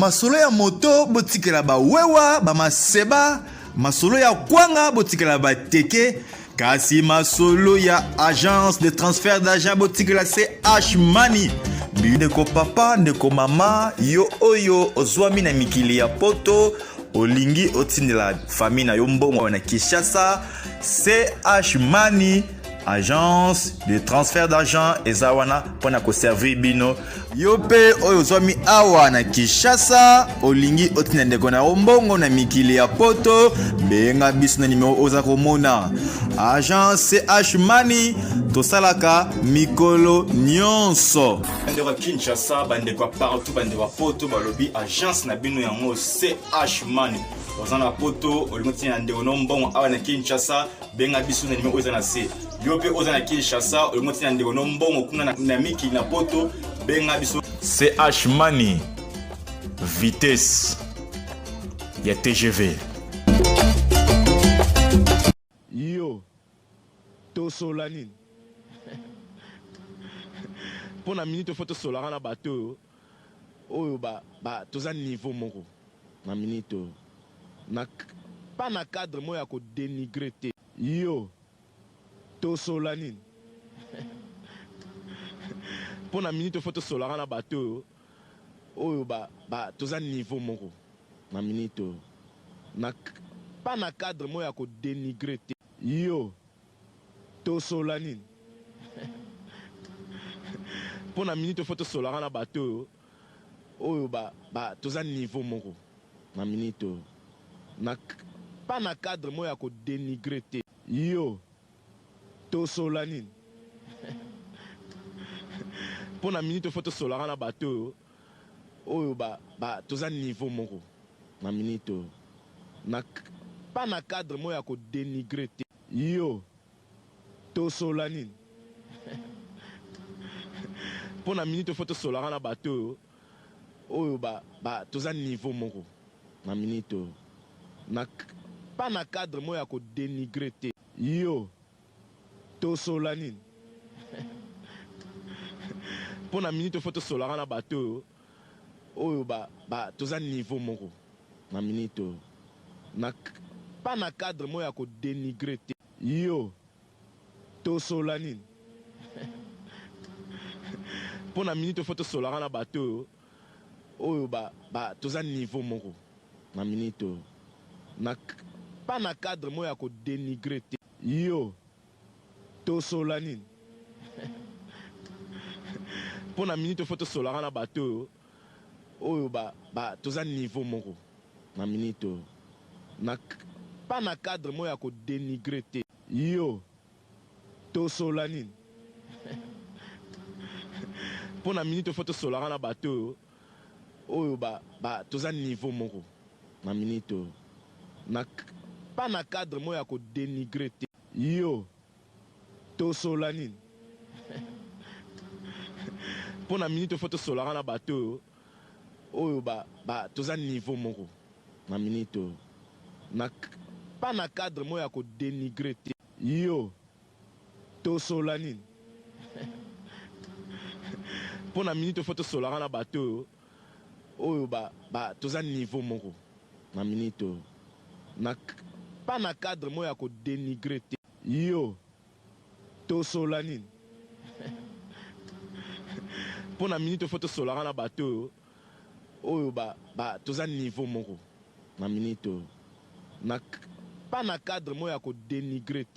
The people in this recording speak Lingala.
Masolo ya moto botikela ba wewa, ba maseba, masolo ya kwanga botikela ba teke, kasi masolo ya agence de transfert d'argent botikela CH Money. Ndeko papa, ndeko mama, yo oyo ozwami na mikili ya poto, olingi otindela famille na yo mbongo na Kinshasa, CH Money agence de transfert d'argent eza wana mpo na koservir bino. Yo mpe oyo ozwami awa na Kinshasa, olingi otinda ndeko na yo mbongo na mikili ya poto, benga biso na nimero oza komona. Agence CH Money, tosalaka mikolo nyonso. Bandeko ya Kinshasa, bandeko ya partout, bandeko ya poto, balobi agence na bino yango CH Money. Oza na poto, olingi otinda ndeko na mbongo awa na Kinshasa, benga biso na nimero oyo eza na se. Yo mpe oza na Kinshasa, olingi otinda ndeko na mbongo kuna na mikili na poto, benga biso. CH Money, vitesse ya TGV. Yo tosola nini mpo na minute fo tosolaka na bato oyo oyo ba toza niveau moko na minute oyo na pas na cadre moko ya kodénigrer te. Yo tosola nini mpo na minute fo tosolaka na bato oyo oyo ba toza niveau moko na minute oyo na pas na cadre moko ya kodénigrer te. Yo tosola nini mpo na minute fo tosolaka na bato oyo oyo ba toza niveau moko na minute oyo na pas na cadre moko ya kodénigrer te. Yo tosola nini mpo na minute fo tosolaka na bato oyo oyo ba toza niveau moko na minute oyo na pas na cadre moko ya kodénigrer te. Yo tosola nini mpo na minute fo tosolaka na bato oyo oyo ba toza niveau moko na minute oyo na pas na cadre moko ya kodénigrer te. Yo tosola nini mpo na minute fo tosolaka na bato oyo oyo ba toza niveau moko na minute oyo na pas na cadre moko ya kodénigrer te. Yo tosola nini mpo na minute fo tosolaka na bato oyo oyo ba toza niveau moko na minute oyo na pas na cadre moko ya kodénigrer te. Yo tosola nini mpo na minute fo tosolaka na bato oyo oyo ba toza niveau moko na minute oyo na pas na cadre moko ya kodénigrer te. Yo tosola nini mpo na minute fo tosolaka na bato oyo oyo ba toza niveau moko na minute oyo na pas na cadre moko ya kodénigrer te. Yo tosola nini mpo na minute fo tosolaka na bato oyo oyo ba toza niveau moko na minute oyo na pas na cadre moko ya kodénigrer te. Yo tosola nini mpo na minute fo tosolaka na bato oyo oyo ba toza niveau moko na minute oyo na pas na cadre moko ya kodénigrer te. Yo tosola nini mpo na minute fo tosolaka na bato oyo oyo ba toza niveau moko na minute oyo na pas na cadre moko ya kodénigrer te.